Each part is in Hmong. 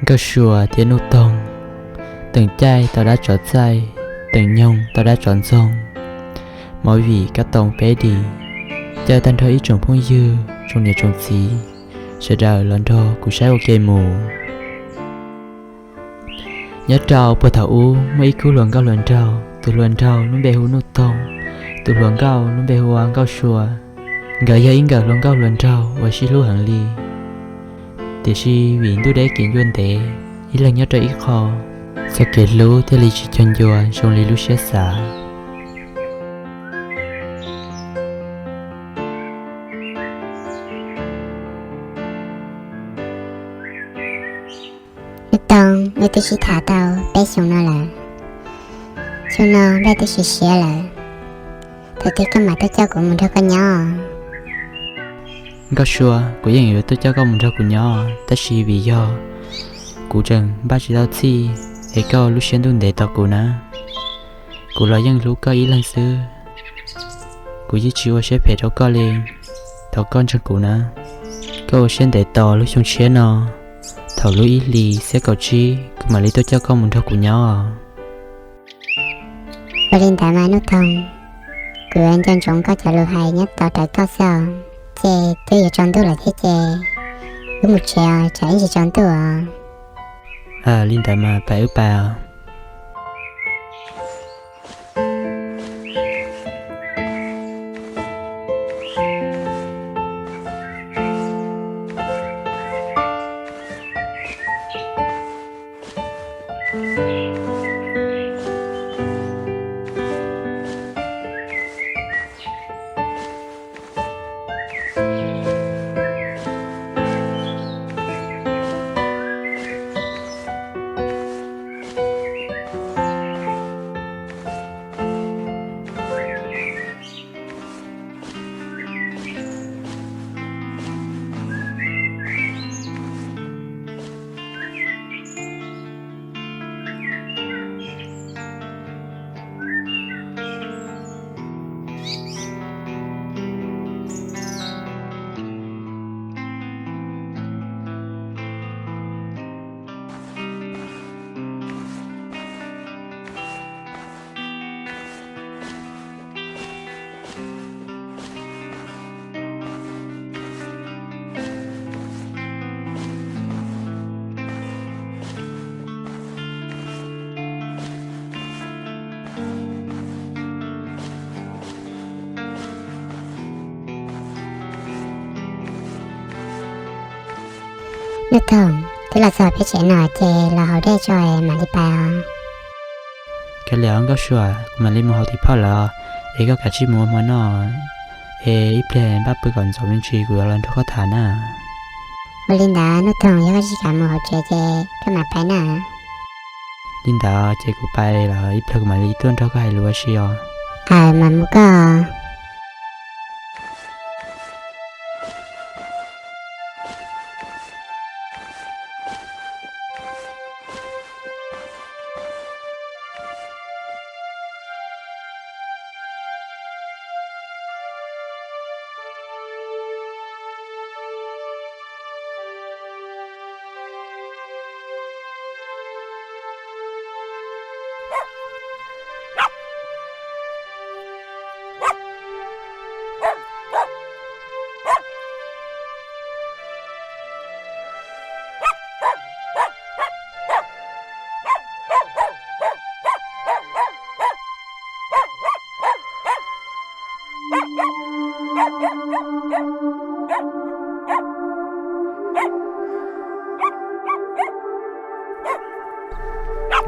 Nkauj Sua thiab Nuj Toog, teem caij tau dab tsov txaij, teem nyoog tau dab tsov ntxoog, movie kab toom peb D, caw tag nrho ib tsoom phooj ywg, tsoom niam tsoom txiv, sawv daws los nrog kuv saib ua ke mus. Nyob rau puag thaum ub muaj ib khub hluas nkauj hluas nraug, tus hluas nraug lub npe hu Nuj Toog, tus hluas nkauj lub npe hu ua Nkauj Sua. Nkawd yog ib nkawm hluas nkauj hluas nraug uas sib hlub heev li. Tiam sis vim ntuj deb kev ncua ntev, ib leeg nyob rau ib qho, txoj kev hlub thiaj li tsis cog ncua zoo li lub siab xav. Nuj Toog, wb twb sib tham tau peb xyoos no lawm. Xyoo no nplej twb siav siav lawm, thaum twg koj mam tuaj coj kuv mus nrog koj nyob? Nkauj Sua, kuv yeej yuav tuaj coj koj mus nrog kuv nyob, tab sis vim yog kuv tseem npaj tsis tau txhij es koj lub siab ntuj ntev tos kuv na. Kuv los yeej hlub koj ib leeg xwb, kuv yeej tsis ua siab phem rau koj li. Thov koj ntseeg kuv na, koj ua siab ntev tos lub xyoo tshiab no, thaum lub ib hlis xiab kaum tsib kuv mam li tuaj coj koj mus nrog kuv nyob. Ua li ntawd mas Nuj Toog, kuv yuav nco ntsoov koj cov lus hais nyob tod rawv koj xwb os. Ces twb yuav tsaus ntuj lawm thiab ces wb mus tsev os, tsam ib ntsis tsaus ntuj os. Li ntawd mas pais wb pais os. Nuj Toog, twb los txog peb tsev no ces los haus dej tso mam li pais os. Kav liam Nkauj Sua, kuv mam li mus haus tim phauj lawm, es koj kav tsij mus ua hmo noj, es ib pliag npaj pw kom ntxov me ntsis kuv yuav los nrog koj tham na. Ua li ntawd Nuj Toog, yog koj tsis kam mus hauv tsev ces koj mam pais na. Li ntawd ces kuv pais lawm, ib pliag kuv mam li tuaj nrog koj hais lus ua si os. Aws, mam mus koj.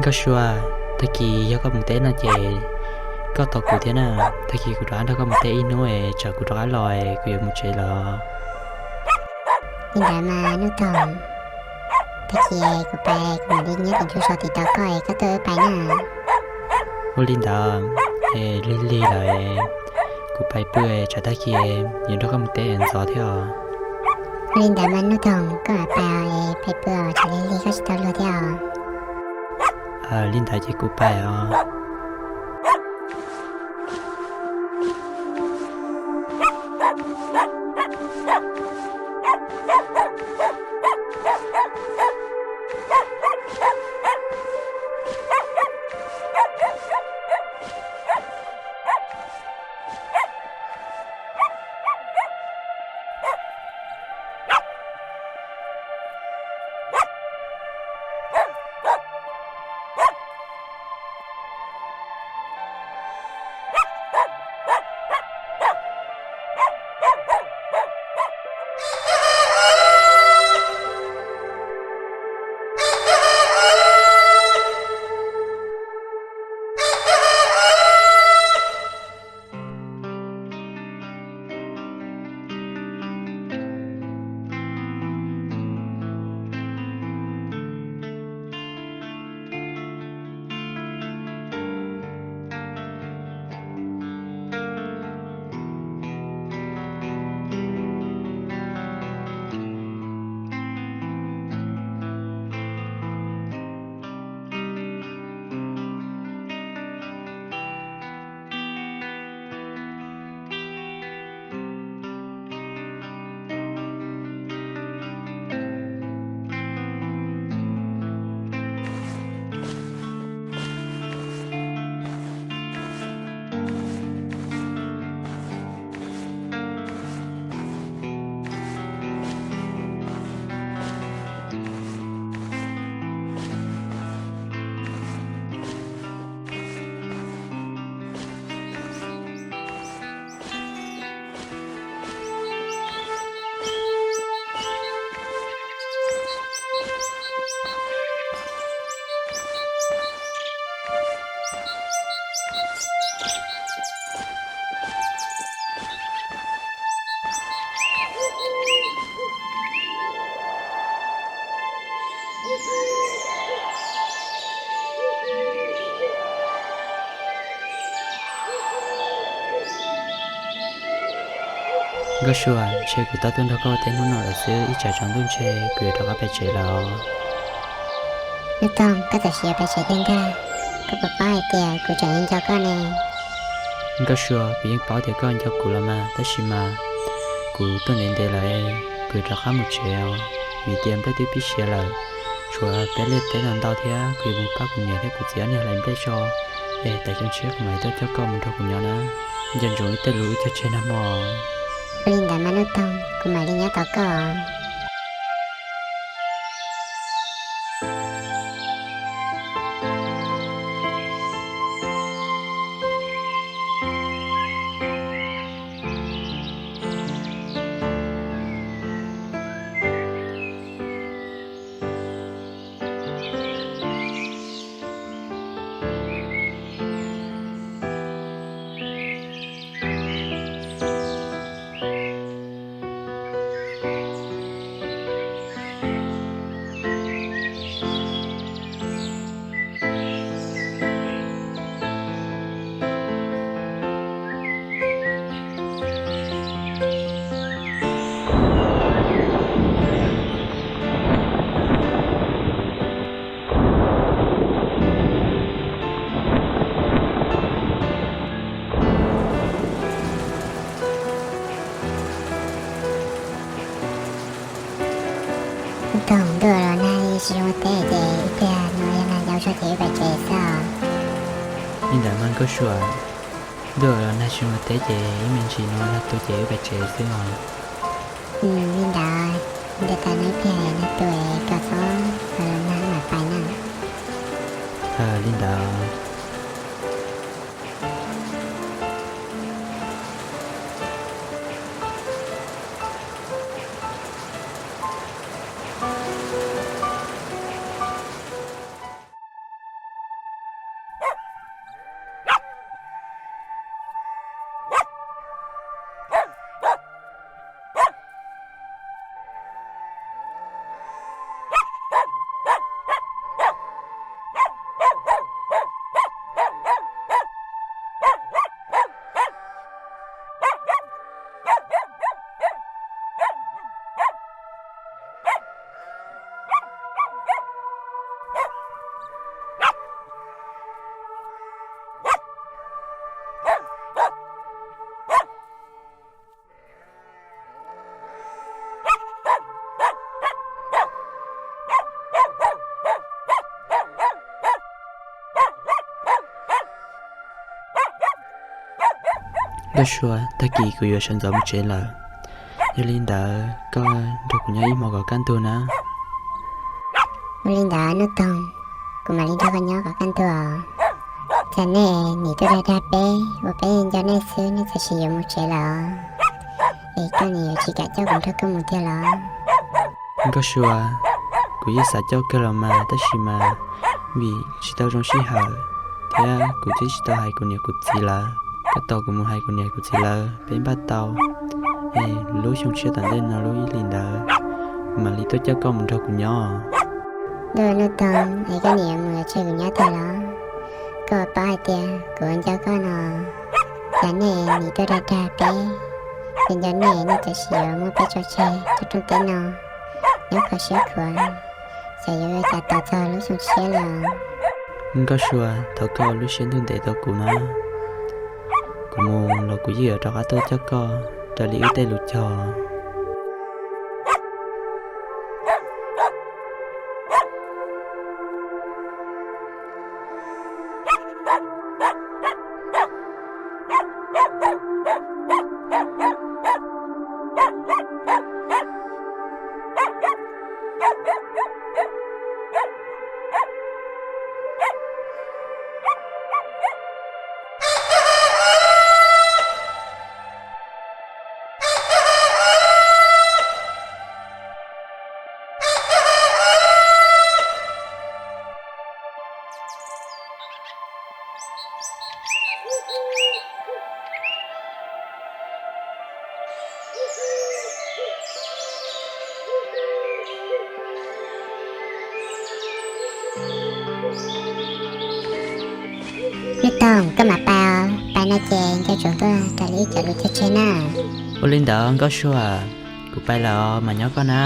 Nkauj Sua, tag kis yog koj mus teb no ces koj tos kuv thiab na. Tag kis kuv rov qab nrog koj mus teb ib hnub es tsam kuv rov qab los es kuv yuav mus tsev lawm. Li ntawd mas Nuj Toog, tag kis kuv pais kuv mam li nyob tim ntug zos tim tos koj es koj tuaj wb pais na. Ua li ntawd, es lig lig lawm, kuv pais pw es tsam tag kis yuav nrog koj mus teb ntxov thiab os. Ua li ntawd mas Nuj Toog, koj mam pais es pais pw os, tsam lig lig koj tsis tau luag thiab os. Li ntawd ces kuv pais os. Nkauj Sua, ntshe kuv tau tuaj nrog koj teb hnub no lawm xwb, ib tsam tsaus ntuj ntshe kuv yuav rov qab pais tsev lawm os. Nuj Toog, koj txawm sis yuav pais tsev tiag ntag, koj puas paub hais tias kuv tseem yuav nco koj ne? Nkauj Sua, kuv yeej paub tias koj nco kuv los mas, tab sis mas kuv tuaj ntev ntev lawm, kuv yuav rov qab mus tsev os, vim tias nplej twb pib siav lawm, tshuav peb liaj teb no ntau thiab kuv yuav mus pab kuv niam thiab kuv txiv ob niag hlais nplej tso, es tas xyoo tshiab kuv mam li tuaj coj koj mus nrog kuv nyob na. Nco ntsoov wb tej lus wb cog tseg nag hmo. Ua li ntawd mas Nuj Toog, kuv mam li nyob tos koj. Nuj Toog, ntuj los nag tsis zoo ua teb ces ib pliag no yog nag ya tso ces wb pais tsev xwb os. Li ntawd mas Nkauj Sua, ntuj los nag tsis zoo ua teb ces ib me ntsis no nag tu ces wb pais tsev xwb os. Li ntawd, ntiaj teb no ib pliag nag tu es koj txhob los nag mam pais na. Li ntawd. Nkauj Sua, tag kis kuv yuav sawv ntxov mus tsev lawm. Yog li ntawd koj nrog kuv nyob ib hmo kom kaj ntug na. Ua li ntawd Nuj Toog, kuv mam li nrog koj nyob kom kaj ntug os. Cas nej nim tuaj dag dag peb, ua peb nco nej xwb nej txawm sis yuav mus tsev lawm os. Es koj nim yuav tsis kam coj kuv nrog koj mus tiag los? Nkauj Sua, kuv yeej xav coj kawg los mas, tab sis mas vim tsis tau zoo sij hawm thiab kuv twb tsis tau hais kuv niam kuv txiv lawv. Koj tos kuv mus hais kuv niam kuv txiv lawv peb npaj tau, es lub xyoo tshiab tom ntej no lub ib hlis ntawd kuv mam li tuaj coj koj mus nrog kuv nyob. Ntuj, Nuj Toog, es koj nim yuav mus yuav tseg kuv nyob tiag los? Koj paub hais tias kuv nco koj no, cas nej nim tuaj dag dag peb, kuv nco nej nej txawm sis yuav muab peb tso tseg rau rooj teb no, nyob kho siab khuav, xyov yuav ua cas tos txog lub xyoo tshiab lawm. Nkauj Sua, thov koj lub siab ntuj ntev tau kuv na, kuv mus los kuv yeej yuav rov qab tuaj coj koj raws li wb tej lus cog. Nuj Toog, koj mam pais, pais no ces nco ntsoov tuaj raws li wb cov lus cog tseg na. Ua li ntawd Nkauj Sua, kuv pais lawm mas nyob koj na.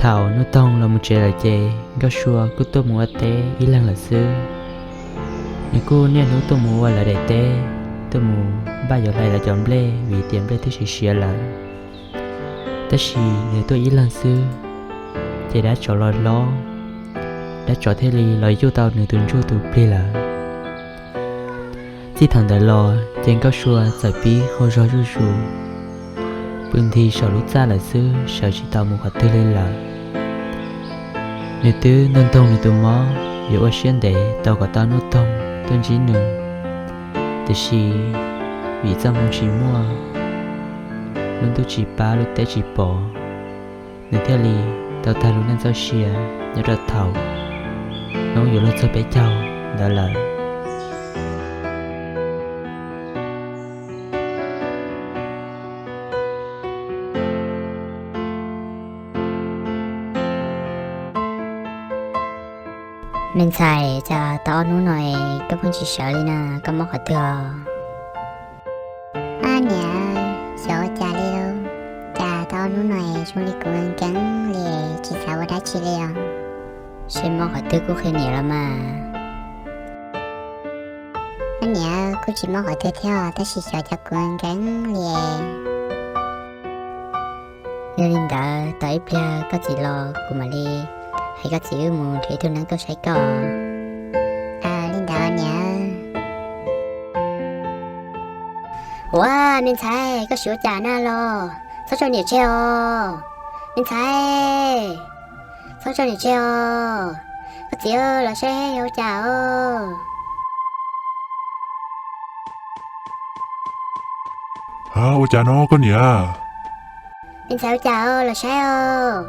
Thaum Nuj Toog los mus tsev lawm ces Nkauj Sua kuj tuaj mus ua teb ib leeg lawm xwb. Nws kuj niaj hnub tuaj mus ua lawv daim teb, tuaj mus npaj yuav hlais lawv cov nplej vim tias nplej twb siav siav lawm. Tab sis nws tuaj ib leeg xwb, ces dab tsov los hlob, dab tsov thiaj li los yuj tau nws tus ntsuj tus plig lawm. Txij thaum ntawd los ces Nkauj Sua txawm pib qaug zog zuj zus, pw nthi saum lub txaj lawm xwb, sawv tsis tau mus qhov twg li lawm. Nws twb ntoog ntoog nws tus mob yuav ua siab ntev tau kom tau Nuj Toog tuaj ntsib nws, tiam sis vim txoj hmoo tsis muaj, lub ntuj tsis pab lub teb tsis pom, nws thiaj li tau tag lub neej txoj sia nyob rau thaum hnub yuav luag txog peb caug ntawd lawm. Me ntxhais, cas tau ob hnub no koj pheej tsis sawv li na, koj mob qhov twg os? Ab niam, xyov ua cas li lauj, cas tau ob hnub no zoo li kuv nkees li, tsis xav ua dab tsi li os. Seb mob qhov twg kuj qhia niam los mas. Ab niam, kuj tsis mob qhov twg thiab tab sis xyov cas kuv nkees li. Yog li ntawd tos ib pliag koj txiv los kuv mam li hais koj txiv wb mus nrhiav ib tug neeb tuaj saib koj. Li ntawd niam. Ua, me ntxhais, koj sim ua cas na los? Txhob tso niam tseg os. Me ntxhais, txhob tso niam tseg os. Koj txiv, los saib yog ua cas os. Ha, ua cas no koj niam? Me ntxhais ua cas os, los saib os.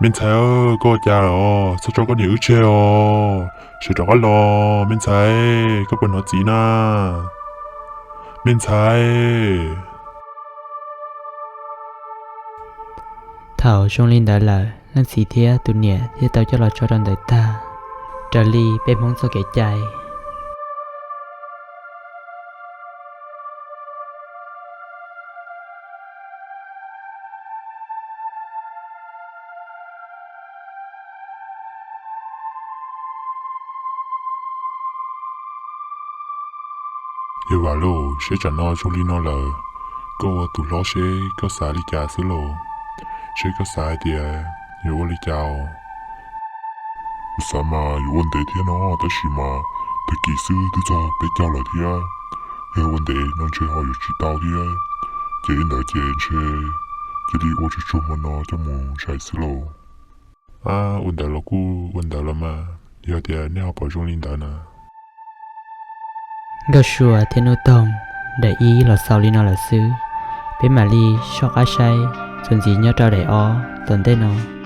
Me ntxhais, koj ua cas os? Txhob tso koj niam wb tseg os. Sawv rov qab los me ntxhais, koj puas hnov txiv na? Me ntxhais. Thaum zoo li ntawd lawm, leej txiv thiab tus niam thiaj tau coj los tso rau ntawd tag, raws li peb Hmoob txoj kev cai. Yawg Vam Luj, seb tsam no zoo li no lawm, koj ua tus hlob seb koj xav li cas xwb lauj? Seb koj xav hais tias yuav ua li cas os? Kuv xav mas yuav ua ntev thiab no, tab sis mas tag kis xwb twb txog peb caug lawm thiab. Yog ua ntev no ntshe ho yuav tsis tau thiab. Ces li ntawd ces ntshe cia li ua tsuag tsuag hmo no coj mus ntshai xwb lauj. Ab, ua ntawd los kuj ua ntawd los mas, yog tias nej ho pom zoo li ntawd na. Nkauj Sua thiab Nuj Toog daim ib los xaus li no lawm xwb. Peb mam li soj qab saib txuas ntxiv nyob rau daim ob tom ntej no.